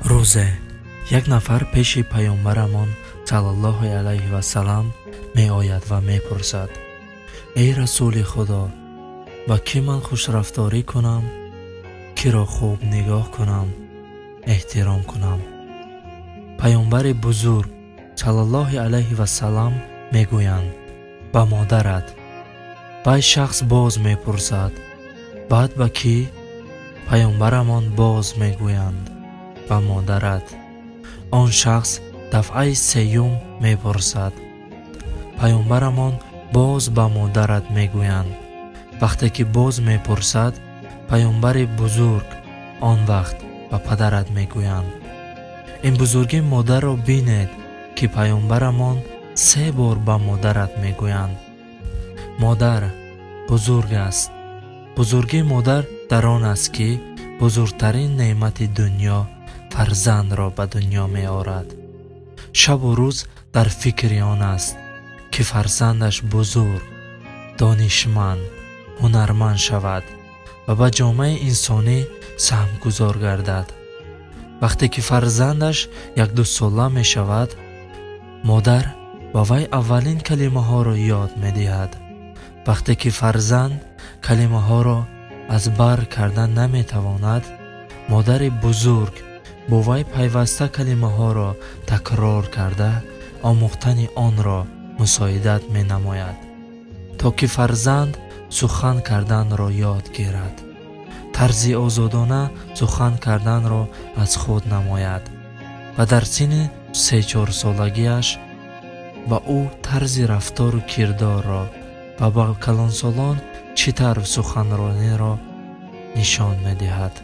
Рӯзе як нафар пеши паёмбарамон саллаллоҳу алайҳи васалам меояд ва мепурсад: «Эй Расули Худо, ба кӣ ман хушрафторӣ кунам, киро хуб нигоҳ кунам, эҳтиром кунам?» Паёмбари бузург саллаллоҳу алайҳи васалам мегӯянд: «Ба модарат». Вай шахс боз мепурсад: «Баъд ба кӣ?» Паёмбарамон боз мегӯянд: «Ба модарат». Он шахс дафъаи сеюм мепурсад. Паёмбарамон боз «Ба модарат» мегӯянд. Вақте ки боз мепурсад, паёмбари бузург он вақт «Ба падарат» мегӯянд. Ин бузургии модарро бинед, ки паёмбарамон се бор «Ба модарат» мегӯянд. Модар бузург аст. Бузургии модар дар он аст, ки бузургтарин неъмати дунё, фарзандро ба дунё меорад. Шабу рӯз дар фикри он аст, ки фарзандаш бузург, донишманд, ҳунарманд шавад ва ба ҷомеаи инсонӣ саҳмгузор гардад. Вақте ки фарзандаш 1-ду сола мешавад, модар ба вай аввалин калимаҳоро ёд медиҳад. Вақте ки фарзанд калимаҳоро аз бар кардан наметавонад, модари бузург бо вай пайваста калимаҳоро такрор карда, омӯхтани онро мусоидат менамояд, то ки фарзанд сухан карданро ёд гирад, тарзи озодона сухан карданро аз худ намояд ва дар синни 3-чорсолагиаш ба ӯ тарзи рафтору кирдорро ва ба калонсолон чӣ тавр суханрониро нишон медиҳад.